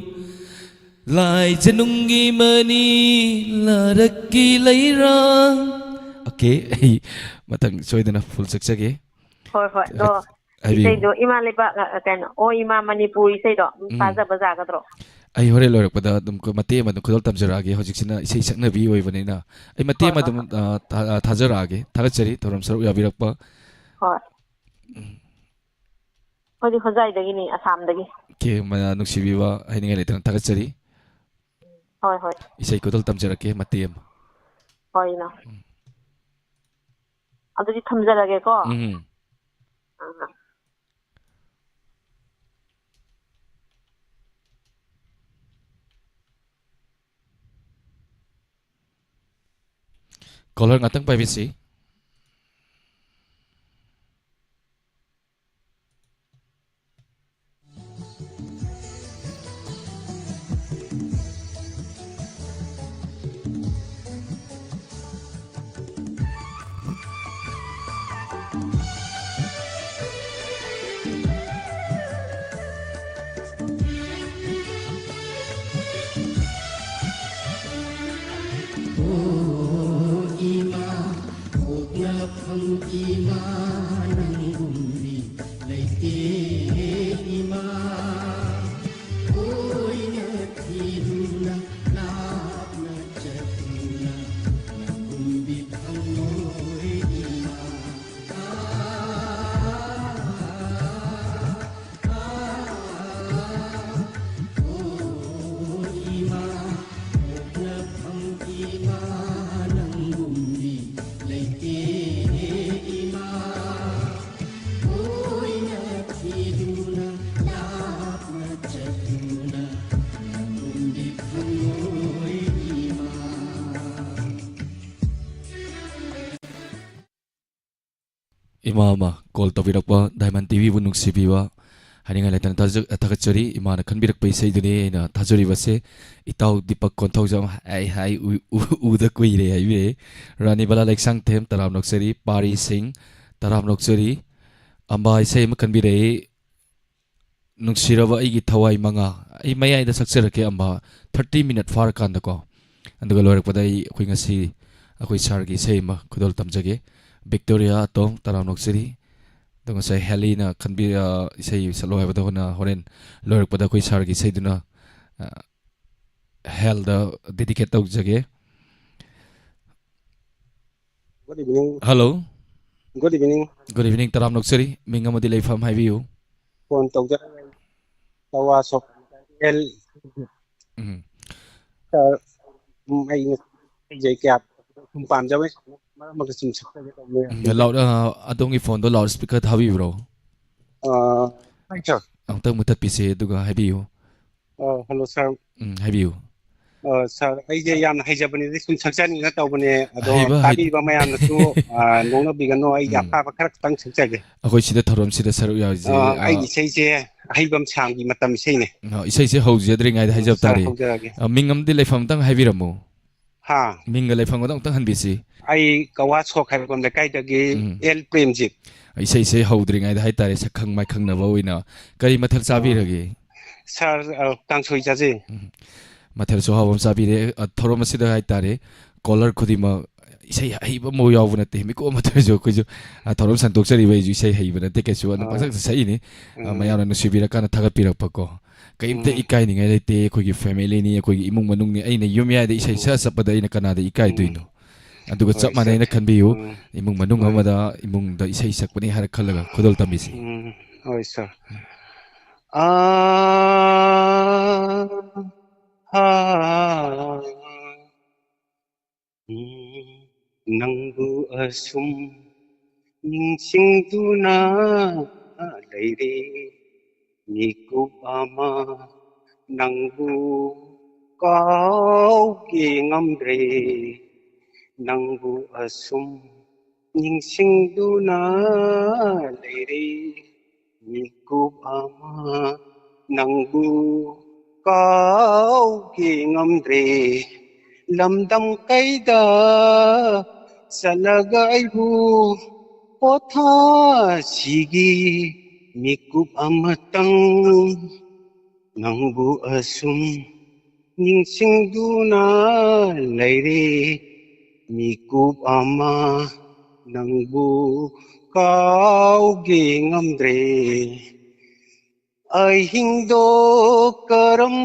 ꯂꯥꯏꯖꯅꯨꯡꯒꯤ ꯃꯅꯤ, ꯂꯥꯔꯛꯀꯤ ꯂꯩꯔꯥꯡ꯫ ꯑꯣꯀꯦ, ꯑꯩ ꯃꯊꯪ ꯁꯣꯏꯗꯅ ꯐꯨꯜ ꯁꯛꯆꯒꯦ꯫ ꯍꯣꯏ, ꯍꯣꯏ꯫ ꯑꯗꯣ ꯍꯥꯏꯕꯤꯌꯨ꯫ ꯏꯁꯩꯗꯣ ꯏꯃꯥ ꯂꯩꯕꯥꯛ, ꯑ, ꯀꯩꯅꯣ, ꯑꯣ ꯏꯃꯥ ꯃꯅꯤꯄꯨꯔ ꯏꯁꯩꯗꯣ ꯑꯗꯨꯝ ꯎꯝ꯫ ꯇꯥꯖꯕ ꯌꯥꯒꯗ꯭ꯔꯣ? ꯑꯩ ꯍꯣꯔꯦꯟ ꯂꯣꯏꯔꯛꯄꯗ ꯑꯗꯨꯝ ꯀ-, ꯃꯇꯦꯛ ꯑꯃ ꯑꯗꯨꯝ ꯈꯨꯗꯣꯜ ꯇꯝꯖꯔꯛꯑꯒꯦ꯫ ꯍꯧꯖꯤꯛꯁꯤꯅ ꯏꯁꯩ ꯁꯛꯅꯕꯤ ꯑꯣꯏꯕꯅꯤꯅ ꯑꯩ ꯃꯇꯦꯛ ꯍꯣꯏ, ꯑꯃ ꯍꯣꯏ, ꯑꯗꯨꯝ, ꯍꯣꯏ꯫ ꯑ, ꯊꯥ-, ꯑ, ꯊꯥꯖꯔꯛꯑꯒꯦ꯫ ꯊꯥꯒꯠꯆꯔꯤ ꯊꯧꯔꯝ ꯁꯔꯨꯛ ꯌꯥꯕꯤꯔꯛꯄ꯫ ꯍꯣꯏ꯫ ꯎꯝ꯫ ꯑꯩꯈꯣꯏꯗꯤ ꯍꯣꯖꯥꯏꯗꯒꯤꯅꯤ, ꯑꯁꯥꯝꯗꯒꯤ꯫ ꯑꯣꯀꯦ, ꯃ-, ꯅꯨꯡꯁꯤꯕꯤꯕ ꯍꯥꯏꯅꯤꯡꯉꯥꯏ ꯂꯩꯇꯅ ꯊꯥꯒꯠꯆꯔꯤ꯫ ꯍꯣꯏ, ꯍꯣꯏ꯫ ꯏꯁꯩ ꯈꯨꯗꯣꯜ ꯇꯝꯖꯔꯛꯀꯦ ꯃꯇꯦꯛ ꯑꯃ꯫ ꯍꯣꯏ, ꯏꯅꯥꯎ꯫ ꯎꯝ꯫ ꯑꯗꯨꯗꯤ ꯊꯝꯖꯔꯒꯦꯀꯣ꯫ ꯎꯝ꯫ ꯑꯥ꯫ ꯀꯣꯂꯔ ꯉꯥꯛꯇꯪ ꯄꯥꯏꯕꯤꯁꯤ꯫ ꯑꯣ ꯏꯃꯥ, ꯄꯣꯛꯅꯐꯝ ꯏꯃꯥ, ꯅꯪꯒꯨꯝꯕꯤ ꯂꯩꯇꯦ ꯏꯃꯥ꯫ ꯑꯣ ꯑꯃ ꯑꯃ ꯀꯣꯜ ꯇꯧꯕꯤꯔꯛꯄ ꯗꯥꯏꯃꯟ ꯇꯤꯚꯤꯕꯨ ꯅꯨꯡꯁꯤꯕꯤꯕ ꯍꯥꯏꯅꯤꯡꯉꯥꯏ ꯂꯩꯇꯅ ꯊꯥꯖ-, ꯊꯥꯒꯠꯆꯔꯤ꯫ ꯏꯃꯥꯅ ꯈꯟꯕꯤꯔꯛꯄ ꯏꯁꯩꯗꯨꯅꯤ ꯑꯩꯅ ꯊꯥꯖꯔꯤꯕꯁꯦ꯫ ꯏꯇꯥꯎ ꯗꯤꯄꯛ ꯀꯣꯟꯊꯧꯖꯝ ꯍꯥꯏ ꯍꯥꯏ ꯎ-, ꯎ-, ꯎꯗ ꯀꯨꯏꯔꯦ ꯍꯥꯏꯕꯤꯔꯛꯏ꯫ ꯔꯥꯅꯤ ꯕꯂꯥ ꯂꯩꯁꯥꯡꯊꯦꯝ ꯇꯔꯥꯝ ꯅꯣꯛꯆꯔꯤ꯫ ꯄꯥꯔꯤ ꯁꯤꯡ ꯇꯔꯥꯝ ꯅꯣꯛꯆꯔꯤ꯫ ꯑꯝꯕꯥ ꯏꯁꯩ ꯑꯃ ꯈꯟꯕꯤꯔꯛꯏ꯫ ꯅꯨꯡꯁꯤꯔꯕ ꯑꯩꯒꯤ ꯊꯋꯥꯏ ꯃꯉꯥ꯫ ꯑꯩ ꯃꯌꯥꯏꯗ ꯁꯛꯆꯔꯛꯀꯦ ꯑꯝꯕꯥ, ꯊꯥꯔꯇꯤ ꯃꯤꯅꯠ ꯐꯥꯔꯀꯥꯟꯗꯀꯣ꯫ ꯑꯗꯨꯒ ꯂꯣꯏꯔꯛꯄꯗ ꯑꯩ, ꯑꯩꯈꯣꯏ ꯉꯁꯤ ꯑꯩꯈꯣꯏ ꯁꯥꯔꯒꯤ ꯏꯁꯩ ꯑꯃ ꯈꯨꯗꯣꯜ ꯇꯝꯖꯒꯦ꯫ ꯕꯤꯛꯇꯣꯔꯤꯌꯥ ꯑꯇꯣꯝ ꯇꯔꯥꯝ ꯅꯣꯛꯆꯔꯤ꯫ ꯑꯗꯣ ꯉꯁꯥꯏ ꯍꯦꯂꯤꯅ ꯈꯟꯕꯤ-, ꯑ, ꯏꯁꯩ ꯁꯛꯂꯣ ꯍꯥꯏꯕꯗꯣ ꯍꯣꯔꯦꯟ, ꯍꯣꯔꯦꯟ ꯂꯣꯏꯔꯛꯄꯗ ꯑꯩꯈꯣꯏ ꯁꯥꯔꯒꯤ ꯏꯁꯩꯗꯨꯅ, ꯑ, ꯍꯦꯜꯗ ꯗꯦꯗꯤꯀꯦꯠ ꯇꯧꯖꯒꯦ꯫ Good evening. Hello. Good evening. Good evening, ꯇꯔꯥꯝ ꯅꯣꯛꯆꯔꯤ꯫ ꯃꯤꯡ ꯑꯃꯗꯤ ꯂꯩꯐꯝ ꯍꯥꯏꯕꯤꯌꯨ꯫ ꯐꯣꯟ ꯇꯧꯖꯔꯛꯏ꯫ ꯀꯋꯥ ꯁꯣꯛ ꯑꯦꯜ꯫ ꯎꯝ꯫ ꯁꯥꯔ, ꯎꯝ, ꯑꯩ ꯏꯁꯩꯁꯦ ꯀꯌꯥ ꯁꯨꯝ ꯄꯥꯝꯖꯕ, ꯃꯔꯛ ꯃꯔꯛꯇ ꯁꯨꯝ ꯁꯛꯆꯒꯦ ꯇꯧꯕꯅꯦ꯫ ꯎꯝ, ꯂꯥꯎꯠ, ꯑ, ꯑꯗꯣꯝꯒꯤ ꯐꯣꯟꯗꯣ ꯂꯥꯎꯠ ꯁ꯭ꯄꯤꯀꯔ ꯊꯥꯕꯤꯕ꯭ꯔꯣ? ꯑ, ꯍꯣꯏ, ꯁꯥꯔ꯫ ꯑꯃꯨꯛꯇꯪ ꯃꯨꯊꯠꯄꯤꯁꯦ, ꯑꯗꯨꯒ ꯍꯥꯏꯕꯤꯌꯨ꯫ ꯑ, ꯍꯜꯂꯣ, ꯁꯥꯔ꯫ ꯎꯝ, ꯍꯥꯏꯕꯤꯌꯨ꯫ ꯑ, ꯁꯥꯔ, ꯑꯩꯁꯦ ꯌꯥꯝꯅ ꯍꯩꯖꯕꯅꯤꯗꯤ ꯁꯨꯝ ꯁꯛꯆꯅꯤꯡꯅ ꯇꯧꯕꯅꯦ, ꯑꯗꯣ ꯍꯩꯕ ꯍꯩ- ꯇꯥꯕꯤꯕ ꯃꯌꯥꯝꯅꯁꯨ, ꯑ, ꯅꯣꯛꯅꯕꯤꯒꯅꯣ, ꯑꯩꯒꯤ ꯎꯝ꯫ ꯑꯐꯕ ꯈꯔ ꯈꯛꯇꯪ ꯁꯛꯆꯒꯦ꯫ ꯑꯩꯈꯣꯏ ꯁꯤꯗ ꯊꯧꯔꯝꯁꯤꯗ ꯁꯔꯨꯛ ꯌꯥꯔꯤꯁꯦ, ꯑ, ꯑ, ꯑꯩꯒꯤ ꯏꯁꯩꯁꯦ ꯑꯍꯩꯕꯝ ꯁꯥꯝꯒꯤ ꯃꯇꯝ ꯏꯁꯩꯅꯦ꯫ ꯑ, ꯏꯁꯩꯁꯦ ꯍꯧꯖꯗ꯭ꯔꯤꯉꯩꯗ ꯎꯝ, ꯍꯥꯏꯖꯕ ꯁꯥꯔ, ꯇꯥꯔꯦ꯫ ꯍꯧꯖꯔꯒꯦ꯫ ꯑ, ꯃꯤꯡ ꯑꯃꯗꯤ ꯂꯩꯐꯝ ꯑꯝꯇꯪ ꯍꯥꯏꯕꯤꯔꯝꯃꯨ꯫ ꯍꯥ? ꯃꯤꯡꯒ ꯂꯩꯐꯝꯒꯗꯣ ꯑꯝꯇꯪ ꯍꯟꯕꯤꯁꯤ꯫ ꯑꯩ ꯀꯋꯥ ꯁꯣꯛ ꯍꯥꯏꯕ ꯂꯩꯀꯥꯏꯗꯒꯤ ꯎꯝ꯫ ꯑꯦꯜ ꯄ꯭ꯔꯦꯝꯖꯤꯠ꯫ ꯏꯁꯩꯁꯦ ꯍꯧꯗ꯭ꯔꯤꯉꯩꯗ ꯍꯥꯏꯇꯥꯔꯦ, ꯁꯛꯈꯪ ꯃꯥꯏꯈꯪꯅꯕ ꯑꯣꯏꯅ ꯀꯔꯤ ꯃꯊꯦꯜ ꯑ, ꯆꯥꯕꯤꯔꯒꯦ? ꯁꯥꯔ, ꯑ, ꯀꯥꯡꯁꯣꯏ ꯆꯥꯖꯩ꯫ ꯎꯝ꯫ ꯃꯊꯦꯜꯁꯨ ꯑꯍꯥꯎꯕ ꯑꯃ ꯆꯥꯕꯤꯔꯦ꯫ ꯑ, ꯊꯧꯔꯝ ꯑꯁꯤꯗ ꯍꯥꯏꯇꯥꯔꯦ, ꯀꯣꯂꯔ ꯈꯨꯗꯤꯡꯃꯛ ꯏꯁꯩ ꯑꯍꯩꯕ ꯑꯃ ꯌꯥꯎꯕ ꯅꯠꯇꯦ꯫ ꯃꯤꯀꯨꯞ ꯑꯃ ꯊꯣꯛꯑꯁꯨ ꯑꯩꯈꯣꯏꯁꯨ, ꯑ, ꯊꯧꯔꯝ ꯁꯟꯗꯣꯛꯆꯔꯤꯕ ꯑꯩꯁꯨ ꯏꯁꯩ ꯍꯩꯕ ꯅꯠꯇꯦ ꯀꯩꯁꯨ, ꯑꯗꯨꯝ ꯑ, ꯄꯪꯁꯛꯇ ꯁꯛꯏꯅꯤ꯫ ꯑ, ꯎꯝ꯫ ꯃꯌꯥꯝꯅ ꯅꯨꯡꯁꯤꯕꯤꯔꯀꯥꯟꯗ ꯊꯥꯒꯠꯄꯤꯔꯛꯄꯀꯣ꯫ ꯀꯩꯝꯇ ꯎꯝ꯫ ꯏꯀꯥꯏꯅꯤꯡꯉꯥꯏ ꯂꯩꯇꯦ꯫ ꯑꯩꯈꯣꯏꯒꯤ ꯐꯦꯃꯤꯂꯤꯅꯤ, ꯑꯩꯈꯣꯏꯒꯤ ꯏꯃꯨꯡ ꯃꯅꯨꯡꯅꯤ꯫ ꯑꯩꯅ ꯌꯨꯝ ꯌꯥꯏꯗ ꯏꯁꯩ ꯎꯝ꯫ ꯁꯛꯑ ꯆꯠꯄꯗ ꯑꯩꯅ ꯀꯅꯥꯗ ꯏꯀꯥꯏꯗꯣꯏꯅꯣ? ꯎꯝ꯫ ꯑꯗꯨꯒ ꯍꯣꯏ, ꯆꯞ ꯃꯥꯟꯅꯩꯅ ꯁꯥꯔ꯫ ꯈꯟꯕꯤꯌꯨ꯫ ꯎꯝ꯫ ꯏꯃꯨꯡ ꯃꯅꯨꯡ ꯍꯣꯏ꯫ ꯑꯃꯗ, ꯏꯃꯨꯡꯗ ꯏꯁꯩ ꯁꯛꯄꯅꯤ ꯍꯥꯏꯅ ꯈꯜꯂꯒ ꯈꯨꯗꯣꯜ ꯇꯝꯕꯤꯁꯤ꯫ ꯎꯝ꯫ ꯍꯣꯏ, ꯁꯥꯔ꯫ ꯑꯥ, ꯍꯥ, ꯎꯝ, ꯅꯪꯕꯨ ꯑꯁꯨꯝ ꯅꯤꯡꯁꯤꯡꯗꯨꯅ ꯂꯩꯔꯦ꯫ ꯃꯤꯀꯨꯞ ꯑꯃ ꯅꯪꯕꯨ ꯀꯥꯎꯒꯦ ꯉꯝꯗ꯭ꯔꯦ꯫ ꯅꯪꯕꯨ ꯑꯁꯨꯝ ꯅꯤꯡꯁꯤꯡꯗꯨꯅ ꯂꯩꯔꯦ ꯃꯤꯀꯨꯞ ꯑꯃ ꯅꯪꯕꯨ ꯀꯥꯎꯒꯦ ꯉꯝꯗ꯭ꯔꯦ꯫ ꯂꯝꯗꯝ ꯀꯩꯗ ꯆꯠꯂꯒ ꯑꯩꯕꯨ ꯄꯣꯊꯥꯁꯤꯒꯦ꯫ ꯃꯤꯀꯨꯞ ꯑꯃꯇꯪ ꯅꯪꯕꯨ ꯑꯁꯨꯝ ꯅꯤꯡꯁꯤꯡꯗꯨꯅ ꯂꯩꯔꯦ꯫ ꯃꯤꯀꯨꯞ ꯑꯃ ꯅꯪꯕꯨ ꯀꯥꯎꯒꯦ ꯉꯝꯗ꯭ꯔꯦ꯫ ꯑꯍꯤꯡꯗꯣ ꯀꯔꯝ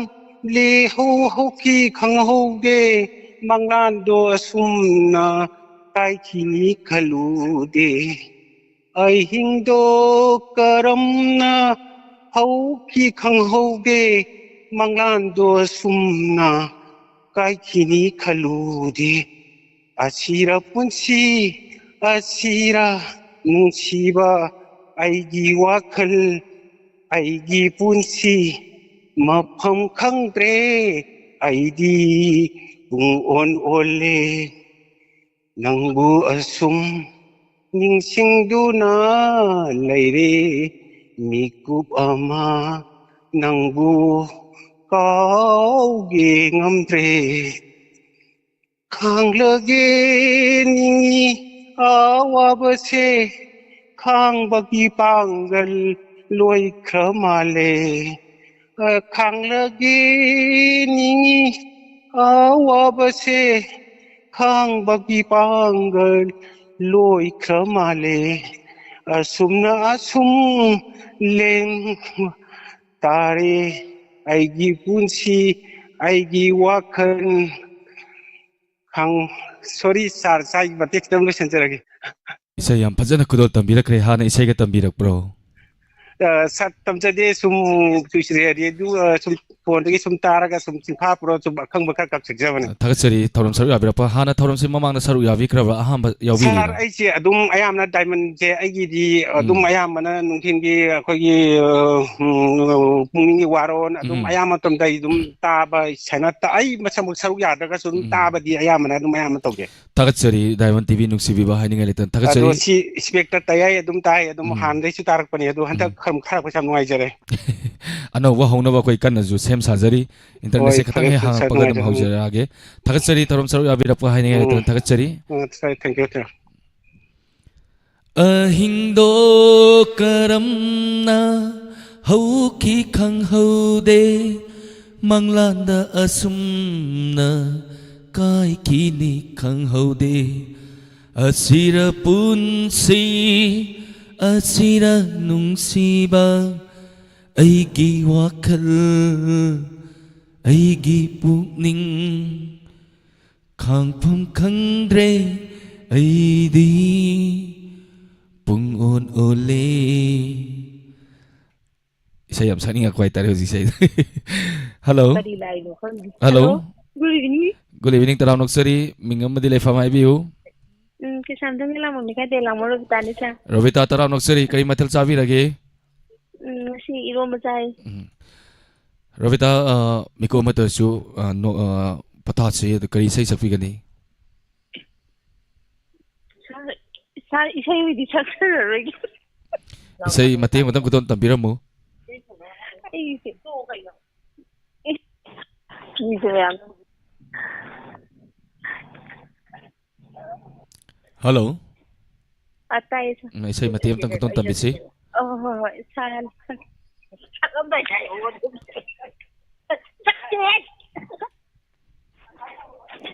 ꯂꯦꯍꯧ ꯍꯧꯈꯤ ꯈꯪꯍꯧꯗꯦ꯫ ꯃꯪꯂꯥꯟꯗꯣ ꯑꯁꯨꯝꯅ ꯀꯥꯏꯈꯤꯅꯤ ꯈꯜꯂꯨꯗꯦ꯫ ꯑꯍꯤꯡꯗꯣ ꯀꯔꯝꯅ ꯍꯧꯈꯤ ꯈꯪꯍꯧꯗꯦ꯫ ꯃꯪꯂꯥꯟꯗꯣ ꯑꯁꯨꯝꯅ ꯀꯥꯏꯈꯤꯅꯤ ꯈꯜꯂꯨꯗꯦ꯫ ꯑꯁꯤꯔ ꯄꯨꯟꯁꯤ, ꯑꯁꯤꯔ ꯅꯨꯡꯁꯤꯕ ꯑꯩꯒꯤ ꯋꯥꯈꯜ, ꯑꯩꯒꯤ ꯄꯨꯟꯁꯤ ꯃꯐꯝ ꯈꯪꯗ꯭ꯔꯦ꯫ ꯑꯩꯗꯤ ꯄꯨꯡ ꯑꯣꯟ ꯑꯣꯜꯂꯦ꯫ ꯅꯪꯕꯨ ꯑꯁꯨꯝ ꯅꯤꯡꯁꯤꯡꯗꯨꯅ ꯂꯩꯔꯦ꯫ ꯃꯤꯀꯨꯞ ꯑꯃ ꯅꯪꯕꯨ ꯀꯥꯎꯒꯦ ꯉꯝꯗ꯭ꯔꯦ꯫ ꯈꯥꯡꯂꯒꯦ ꯅꯤꯡꯉꯤ ꯑꯋꯥꯕꯁꯦ, ꯈꯥꯡꯕꯒꯤ ꯄꯥꯡꯒꯜ ꯂꯣꯏꯈ꯭ꯔ ꯃꯥꯜꯂꯦ꯫ ꯑ, ꯈꯥꯡꯂꯒꯦ ꯅꯤꯡꯉꯤ ꯑꯋꯥꯕꯁꯦ, ꯈꯥꯡꯕꯒꯤ ꯄꯥꯡꯒꯜ ꯂꯣꯏꯈ꯭ꯔ ꯃꯥꯜꯂꯦ꯫ ꯑꯁꯨꯝꯅ ꯑꯁꯨꯝ ꯂꯦꯝ ꯇꯥꯔꯦ ꯑꯩꯒꯤ ꯄꯨꯟꯁꯤ, ꯑꯩꯒꯤ ꯋꯥꯈꯜ꯫ ꯈꯪ-, sorry sir, ꯁ꯭ꯋꯥꯏꯒꯤ ꯃꯇꯦꯛ ꯈꯤꯇꯪ ꯂꯣꯏꯁꯤꯟꯖꯔꯒꯦ꯫ ꯏꯁꯩ ꯌꯥꯝ ꯐꯖꯅ ꯈꯨꯗꯣꯜ ꯇꯝꯕꯤꯔꯛꯈ꯭ꯔꯦ꯫ ꯍꯥꯟꯅ ꯏꯁꯩꯒ ꯇꯝꯕꯤꯔꯛꯄ꯭ꯔꯣ? ꯑ, sir, ꯇꯝꯖꯗꯦ, ꯁꯨꯝ ꯀꯨꯏꯁꯤꯔꯦ, radio, ꯑ, ꯁꯨꯝ ꯐꯣꯟꯗꯒꯤ ꯁꯨꯝ ꯇꯥꯔꯒ ꯁꯨꯝ ꯆꯤꯟꯐꯥ ꯄꯨꯔ ꯁꯨꯝ ꯑꯈꯪꯕ ꯈꯔ ꯀꯛꯆꯖꯕꯅꯤ꯫ ꯊꯥꯒꯠꯆꯔꯤ, ꯊꯧꯔꯝ ꯁꯔꯨꯛ ꯌꯥꯕꯤꯔꯛꯄ꯫ ꯍꯥꯟꯅ ꯊꯧꯔꯝꯁꯤ ꯃꯃꯥꯡꯗ ꯁꯔꯨꯛ ꯌꯥꯕꯤꯈ꯭ꯔꯕ꯭ꯔꯥ? ꯑꯍꯥꯟꯕ ꯌꯥꯎꯕꯤꯔꯤꯕ꯭ꯔꯥ? ꯁꯥꯔ, ꯑꯩꯁꯦ ꯑꯗꯨꯝ ꯑꯌꯥꯝꯕꯅ ꯗꯥꯏꯃꯟꯁꯦ ꯑꯩꯒꯤꯗꯤ ꯑꯗꯨꯝ ꯎꯝ꯫ ꯑꯌꯥꯝꯕꯅ ꯅꯨꯡꯊꯤꯜꯒꯤ ꯑꯩꯈꯣꯏꯒꯤ, ꯑ, ꯎꯝ, ꯄꯨꯛꯅꯤꯡꯒꯤ ꯋꯥꯔꯣꯜ ꯑꯗꯨꯝ ꯎꯝ꯫ ꯑꯌꯥꯝꯕ ꯃꯇꯝꯗ ꯑꯩ ꯑꯗꯨꯝ ꯇꯥꯕ, ꯁꯥꯟꯅ ꯇ-, ꯑꯩ ꯃꯁꯛꯃꯛ ꯁꯔꯨꯛ ꯌꯥꯗ꯭ꯔꯒꯁꯨ ꯑꯗꯨꯝ ꯎꯝ꯫ ꯇꯥꯕꯗꯤ ꯑꯌꯥꯝꯕꯅ ꯑꯗꯨꯝ ꯑꯌꯥꯝꯕ ꯇꯧꯖꯩ꯫ ꯊꯥꯒꯠꯆꯔꯤ, ꯗꯥꯏꯃꯟ ꯇꯤ ꯚꯤ ꯅꯨꯡꯁꯤꯕꯤꯕ ꯍꯥꯏꯅꯤꯡꯉꯥꯏ ꯂꯩꯇꯅ ꯑꯗꯣ ꯊꯥꯒꯠꯆꯔꯤ꯫ ꯁꯤ ꯏꯟꯁꯄꯦꯛꯇꯔ ꯇꯌꯥꯏ ꯑꯗꯨꯝ ꯇꯥꯏ, ꯑꯗꯨꯝ ꯎꯝ꯫ ꯍꯥꯟꯅꯗꯩꯁꯨ ꯇꯥꯔꯛꯄꯅꯦ, ꯑꯗꯣ ꯍꯟꯗꯛ ꯎꯝ꯫ ꯈꯔ, ꯈꯔ ꯈꯨꯠꯁꯥ ꯅꯨꯡꯉꯥꯏꯖꯔꯦ꯫ ꯑꯅꯧꯕ ꯍꯧꯅꯕ ꯑꯩꯈꯣꯏ ꯀꯟꯅꯁꯨ ꯁꯦꯝ ꯁꯥꯖꯔꯤ꯫ ꯏꯟꯇꯔꯅꯦꯠꯁꯦ ꯍꯣꯏ, ꯈꯤꯇꯪ ꯍꯦꯛ ꯊꯥꯒꯠꯆꯔꯤ, ꯍꯥꯡꯉꯛꯄꯒ ꯑꯗꯨꯝ ꯅꯨꯡꯉꯥꯏꯖꯔꯦ꯫ ꯎꯝ꯫ ꯍꯧꯖꯔꯛꯑꯒꯦ꯫ ꯊꯥꯒꯠꯆꯔꯤ, ꯊꯧꯔꯝ ꯁꯔꯨꯛ ꯌꯥꯕꯤꯔꯛꯄ ꯍꯥꯏꯅꯤꯡꯉꯥꯏ ꯎꯝ꯫ ꯂꯩꯇꯅ ꯊꯥꯒꯠꯆꯔꯤ꯫ ꯎꯝ, ꯊꯦꯡꯀ꯭ꯌꯨ, ꯊꯦꯡꯀ꯭ꯌꯨ꯫ ꯑꯍꯤꯡꯗꯣ ꯀꯔꯝꯅ ꯍꯧꯈꯤ ꯈꯪꯍꯧꯗꯦ, ꯃꯪꯂꯥꯟꯗ ꯑꯁꯨꯝꯅ ꯀꯥꯏꯈꯤꯅꯤ ꯈꯪꯍꯧꯗꯦ꯫ ꯑꯁꯤꯔ ꯄꯨꯟꯁꯤ, ꯑꯁꯤꯔ ꯅꯨꯡꯁꯤꯕ, ꯑꯩꯒꯤ ꯋꯥꯈꯜ, ꯑꯩꯒꯤ ꯄꯨꯛꯅꯤꯡ, ꯈꯥꯡꯐꯝ ꯈꯪꯗ꯭ꯔꯦ ꯑꯩꯗꯤ ꯄꯨꯡ ꯑꯣꯟ ꯑꯣꯜꯂꯦ꯫ ꯏꯁꯩ ꯌꯥꯝ ꯁꯛꯅꯤꯡꯉꯛꯄ ꯍꯥꯏꯇꯥꯔꯦ ꯍꯧꯖꯤꯛꯁꯦ ꯑꯩ꯫ ꯍꯜꯂꯣ꯫ ꯀꯔꯤ ꯂꯥꯏꯅꯣ ꯈꯪꯗꯦ꯫ Hello. Hello. Good evening꯫ Good evening, ꯇꯔꯥꯝꯅ ꯑꯣꯛꯆꯔꯤ꯫ ꯃꯤꯡ ꯑꯃꯗꯤ ꯂꯩꯐꯝ ꯍꯥꯏꯕꯤꯌꯨ꯫ ꯎꯝ, ꯀꯩꯁꯥꯝꯊꯣꯡꯒꯤ ꯂꯥꯡꯕꯝ ꯂꯩꯀꯥꯏꯗꯩ ꯂꯥꯡꯃꯣ ꯔꯣꯕꯤꯇꯥꯅꯤ, ꯁꯥꯔ꯫ ꯔꯣꯕꯤꯇꯥ, ꯇꯔꯥꯝꯅ ꯑꯣꯛꯆꯔꯤ꯫ ꯀꯔꯤ ꯃꯊꯦꯜ ꯆꯥꯕꯤꯔꯒꯦ? ꯎꯝ, ꯉꯁꯤ ꯏꯔꯣꯝꯕ ꯆꯥꯏ꯫ ꯎꯝ꯫ ꯔꯣꯕꯤꯇꯥ, ꯑ, ꯃꯤꯀꯨꯞ ꯑꯃꯠꯇꯁꯨ, ꯑ, ꯅꯣ-, ꯑ, ꯄꯣꯊꯥꯁꯤ꯫ ꯑꯗꯨ ꯀꯔꯤ ꯏꯁꯩ ꯁꯛꯄꯤꯒꯅꯤ? ꯁꯥꯔ, ꯁꯥꯔ, ꯏꯁꯩ ꯑꯣꯏꯗꯤ ꯁꯛꯆꯔꯔꯣꯏꯒꯦ꯫ ꯏꯁꯩ ꯃꯇꯦꯛ ꯑꯃꯇꯪ ꯈꯨꯗꯣꯜ ꯇꯝꯕꯤꯔꯝꯃꯨ꯫ ꯑꯩꯁꯦ, ꯑꯦ, ꯃꯤꯁꯦ ꯃꯌꯥꯝ꯫ ꯍꯜꯂꯣ꯫ ꯑ, ꯇꯥꯏꯌꯦ, ꯁꯥꯔ꯫ ꯎꯝ, ꯏꯁꯩ ꯃꯇꯦꯛ ꯑꯃꯇꯪ ꯈꯨꯗꯣꯜ ꯇꯝꯕꯤꯁꯤ꯫ ꯑ, ꯍꯣꯏ, ꯍꯣꯏ, ꯍꯣꯏ, ꯁꯥꯔ꯫ ꯁꯛꯂꯝꯗꯥꯏꯗ ꯍꯥꯏꯔꯛꯑꯣ ꯑꯗꯨꯝ꯫ ꯁꯛꯇꯦꯍꯦ꯫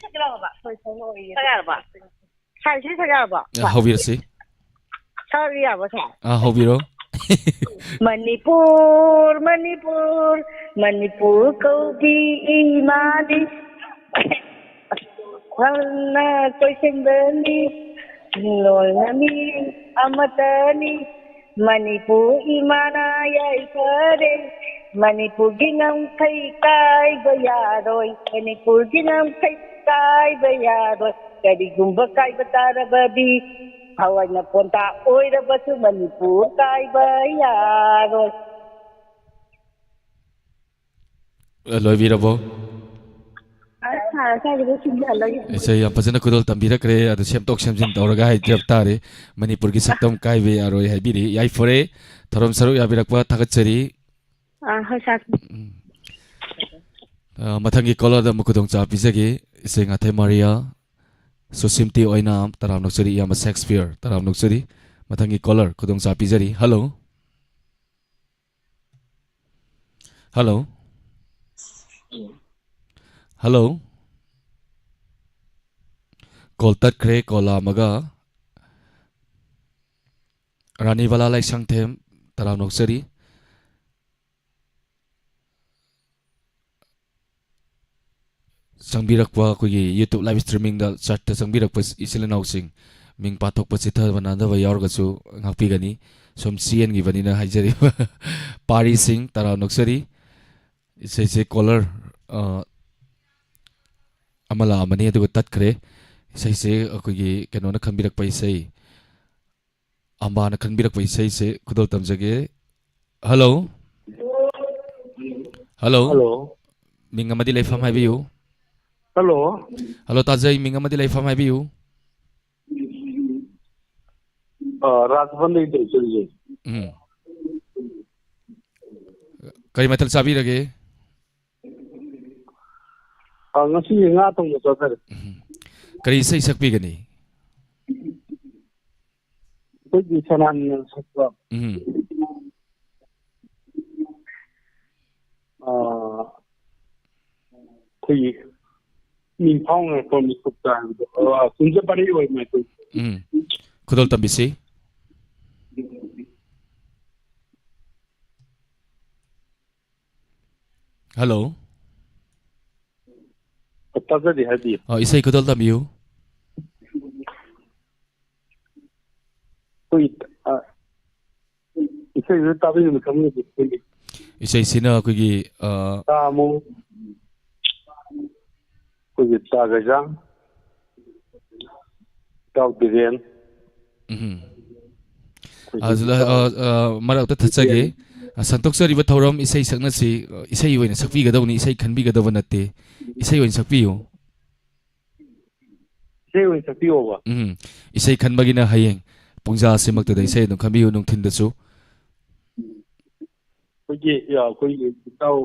ꯁꯛ ꯌꯥꯔꯕ? ꯁꯥꯔ, ꯏꯁꯩ ꯁꯛ ꯌꯥꯔꯕꯣ? ꯑ, ꯍꯧꯕꯤꯔꯁꯤ꯫ ꯁꯛ ꯌꯥꯔꯕꯣ, ꯁꯥꯔ? ꯑ, ꯍꯧꯕꯤꯔꯣ꯫ ꯃꯅꯤꯄꯨꯔ, ꯃꯅꯤꯄꯨꯔ, ꯃꯅꯤꯄꯨꯔ ꯀꯧꯕꯤ ꯏꯃꯥꯗꯤ꯫ ꯅꯪꯅ ꯀꯣꯏꯁꯤꯟꯕꯅꯤ, ꯂꯣꯜꯅ ꯃꯤ ꯑꯃꯠꯇꯅꯤ꯫ ꯃꯅꯤꯄꯨꯔ ꯏꯃꯥꯅ ꯌꯥꯏꯐꯔꯦ꯫ ꯃꯅꯤꯄꯨꯔꯒꯤ ꯉꯝꯈꯩ ꯀꯥꯏꯕ ꯌꯥꯔꯣꯏ, ꯃꯅꯤꯄꯨꯔꯒꯤ ꯉꯝꯈꯩ ꯀꯥꯏꯕ ꯌꯥꯔꯣꯏ꯫ ꯀꯔꯤꯒꯨꯝꯕ ꯀꯥꯏꯕ ꯇꯥꯔꯕꯗꯤ ꯊꯋꯥꯏꯅ ꯄꯣꯟꯇꯥ ꯑꯣꯏꯔꯕꯁꯨ ꯃꯅꯤꯄꯨꯔ ꯀꯥꯏꯕ ꯌꯥꯔꯣꯏ꯫ ꯑ, ꯂꯣꯏꯕꯤꯔꯕꯣ? ꯑ, ꯁꯥꯔ, ꯁ꯭ꯋꯥꯏꯗ ꯂꯣꯏꯁꯤꯟꯖꯍꯜꯂꯒꯦ꯫ ꯏꯆꯦ, ꯌꯥꯝ ꯐꯖꯅ ꯈꯨꯗꯣꯜ ꯇꯝꯕꯤꯔꯛꯈ꯭ꯔꯦ꯫ ꯑꯗꯨ ꯁꯦꯝꯗꯣꯛ ꯁꯦꯝꯖꯤꯟ ꯇꯧꯔꯒ ꯍꯥꯏꯖꯕ ꯇꯥꯔꯦ꯫ ꯃꯅꯤꯄꯨꯔꯒꯤ ꯁꯛꯇꯝ ꯀꯥꯏꯕ ꯌꯥꯔꯣꯏ ꯍꯥꯏꯕꯤꯔꯤ꯫ ꯌꯥꯏꯐꯔꯦ꯫ ꯊꯧꯔꯝ ꯁꯔꯨꯛ ꯌꯥꯕꯤꯔꯛꯄ ꯊꯥꯒꯠꯆꯔꯤ꯫ ꯑ, ꯍꯣꯏ, ꯁꯥꯔ꯫ ꯎꯝ꯫ ꯑ, ꯃꯊꯪꯒꯤ ꯀꯣꯂꯔꯗ ꯑꯃꯨꯛ ꯈꯨꯗꯣꯡꯆꯥꯕ ꯄꯤꯖꯒꯦ꯫ ꯏꯆꯦ ꯉꯥꯊꯦ ꯃꯥꯔꯤꯌꯥ, ꯁꯨꯁꯤꯝꯇꯤ ꯑꯣꯏꯅꯥꯝ, ꯇꯔꯥꯝ ꯅꯣꯛꯆꯔꯤ꯫ ꯏꯌꯥꯝꯕ ꯁꯦꯛꯁꯄꯤꯌꯔ, ꯇꯔꯥꯝ ꯅꯣꯛꯆꯔꯤ꯫ ꯃꯊꯪꯒꯤ ꯀꯣꯂꯔ ꯈꯨꯗꯣꯡꯆꯥꯕ ꯄꯤꯖꯔꯤ꯫ ꯍꯜꯂꯣ꯫ ꯍꯜꯂꯣ꯫ ꯍꯜꯂꯣ꯫ ꯀꯣꯜ ꯇꯠꯈ꯭ꯔꯦ, ꯀꯣꯜ ꯂꯥꯛꯑꯝꯃꯒ꯫ ꯔꯥꯅꯤ ꯕꯂꯥ ꯂꯥꯏꯁꯪꯊꯦꯝ, ꯇꯔꯥꯝ ꯅꯣꯛꯆꯔꯤ꯫ ꯆꯪꯕꯤꯔꯛꯄ ꯑꯩꯈꯣꯏꯒꯤ YouTube live streamingꯗ chatꯇ ꯆꯪꯕꯤꯔꯛꯄ ꯏꯆꯤꯜ ꯏꯅꯥꯎꯁꯤꯡ, ꯃꯤꯡ ꯄꯥꯊꯣꯛꯄ ꯆꯤꯊꯕ ꯅꯥꯟꯗꯕ ꯌꯥꯎꯔꯒꯁꯨ ꯉꯥꯛꯄꯤꯒꯅꯤ꯫ ꯁꯨꯝ ꯆꯦꯟꯈꯤꯕꯅꯤꯅ ꯍꯥꯏꯖꯔꯤꯕ꯫ ꯄꯥꯔꯤꯁꯤꯡ, ꯇꯔꯥꯝ ꯅꯣꯛꯆꯔꯤ꯫ ꯏꯁꯩꯁꯦ ꯀꯣꯂꯔ, ꯑ, ꯑꯃ ꯂꯥꯛꯑꯝꯕꯅꯤ, ꯑꯗꯨꯒ ꯇꯠꯈ꯭ꯔꯦ꯫ ꯏꯁꯩꯁꯦ ꯑꯩꯈꯣꯏꯒꯤ ꯀꯩꯅꯣꯅ ꯈꯟꯕꯤꯔꯛꯄ ꯏꯁꯩ, ꯑꯝꯕꯥꯅ ꯈꯟꯕꯤꯔꯛꯄ ꯏꯁꯩꯁꯦ ꯈꯨꯗꯣꯜ ꯇꯝꯖꯒꯦ꯫ ꯍꯜꯂꯣ꯫ ꯍꯜꯂꯣ꯫ ꯍꯜꯂꯣ꯫ ꯃꯤꯡ ꯑꯃꯗꯤ ꯂꯩꯐꯝ ꯍꯥꯏꯕꯤꯌꯨ꯫ ꯍꯜꯂꯣ꯫ ꯍꯜꯂꯣ, ꯇꯥꯖꯩ꯫ ꯃꯤꯡ ꯑꯃꯗꯤ ꯂꯩꯐꯝ ꯍꯥꯏꯕꯤꯌꯨ꯫ ꯑ, ꯔꯥꯖꯚꯟꯗꯒꯤ ꯇꯧꯖꯔꯤꯁꯦ꯫ ꯎꯝ꯫ ꯀꯔꯤ ꯃꯊꯦꯜ ꯆꯥꯕꯤꯔꯒꯦ? ꯑ, ꯉꯁꯤ ꯉꯥ ꯊꯣꯡꯕ ꯆꯥꯖꯔꯦ꯫ ꯎꯝ꯫ ꯀꯔꯤ ꯏꯁꯩ ꯁꯛꯄꯤꯒꯅꯤ? ꯑꯩꯈꯣꯏꯒꯤ ꯁꯅꯥꯅꯤꯅ ꯁꯛꯄ꯫ ꯎꯝ꯫ ꯑ, ꯑꯩꯈꯣꯏꯒꯤ ꯃꯤ ꯐꯥꯎꯅꯔꯛꯄ ꯃꯤꯀꯨꯞꯇ ꯍꯥꯏꯕꯗꯣ, ꯑ, ꯀꯨꯟꯖ ꯄꯥꯔꯤ ꯑꯣꯏ ꯃꯥꯏꯀꯨꯞ꯫ ꯎꯝ꯫ ꯈꯨꯗꯣꯜ ꯇꯝꯕꯤꯁꯤ꯫ ꯍꯜꯂꯣ꯫ ꯇꯥꯖꯔꯤ, ꯍꯥꯏꯕꯤꯌꯨ꯫ ꯑ, ꯏꯁꯩ ꯈꯨꯗꯣꯜ ꯇꯝꯕꯤꯌꯨ꯫ ꯑꯩꯈꯣꯏ, ꯑ, ꯏꯁꯩꯗꯨ ꯇꯥꯕꯤꯕ ꯈꯪꯕꯤꯗꯦ ꯑꯩꯈꯣꯏꯒꯤ꯫ ꯏꯁꯩꯁꯤꯅ ꯑꯩꯈꯣꯏꯒꯤ, ꯑ, ꯇꯥꯃꯣ, ꯑꯩꯈꯣꯏꯒꯤ ꯇꯥ ꯒꯩꯖꯥꯡ, ꯏꯇꯥꯎ ꯕꯤꯔꯦꯟ꯫ ꯎꯝ꯫ ꯑ, ꯑ, ꯑ, ꯃꯔꯛꯇ ꯊꯠꯆꯒꯦ꯫ ꯑ, ꯁꯟꯗꯣꯛꯆꯔꯤꯕ ꯊꯧꯔꯝ ꯏꯁꯩ ꯁꯛꯅꯁꯤ, ꯑ, ꯏꯁꯩ ꯑꯣꯏꯅ ꯁꯛꯄꯤꯒꯗꯕꯅꯤ, ꯏꯁꯩ ꯈꯟꯕꯤꯒꯗꯕ ꯅꯠꯇꯦ꯫ ꯏꯁꯩ ꯑꯣꯏꯅ ꯁꯛꯄꯤꯌꯨ꯫ ꯏꯁꯩ ꯑꯣꯏꯅ ꯁꯛꯄꯤꯌꯣꯕ꯫ ꯎꯝ꯫ ꯏꯁꯩ ꯈꯟꯕꯒꯤꯅ ꯍꯌꯦꯡ ꯄꯨꯡꯖꯥꯁꯤꯃꯛꯇꯗ ꯏꯁꯩ ꯑꯗꯨꯝ ꯈꯟꯕꯤꯌꯨ, ꯅꯨꯡꯊꯤꯟꯗꯁꯨ꯫ ꯑꯩꯈꯣꯏꯒꯤ, ꯑ, ꯑꯩꯈꯣꯏꯒꯤ ꯏꯇꯥꯎ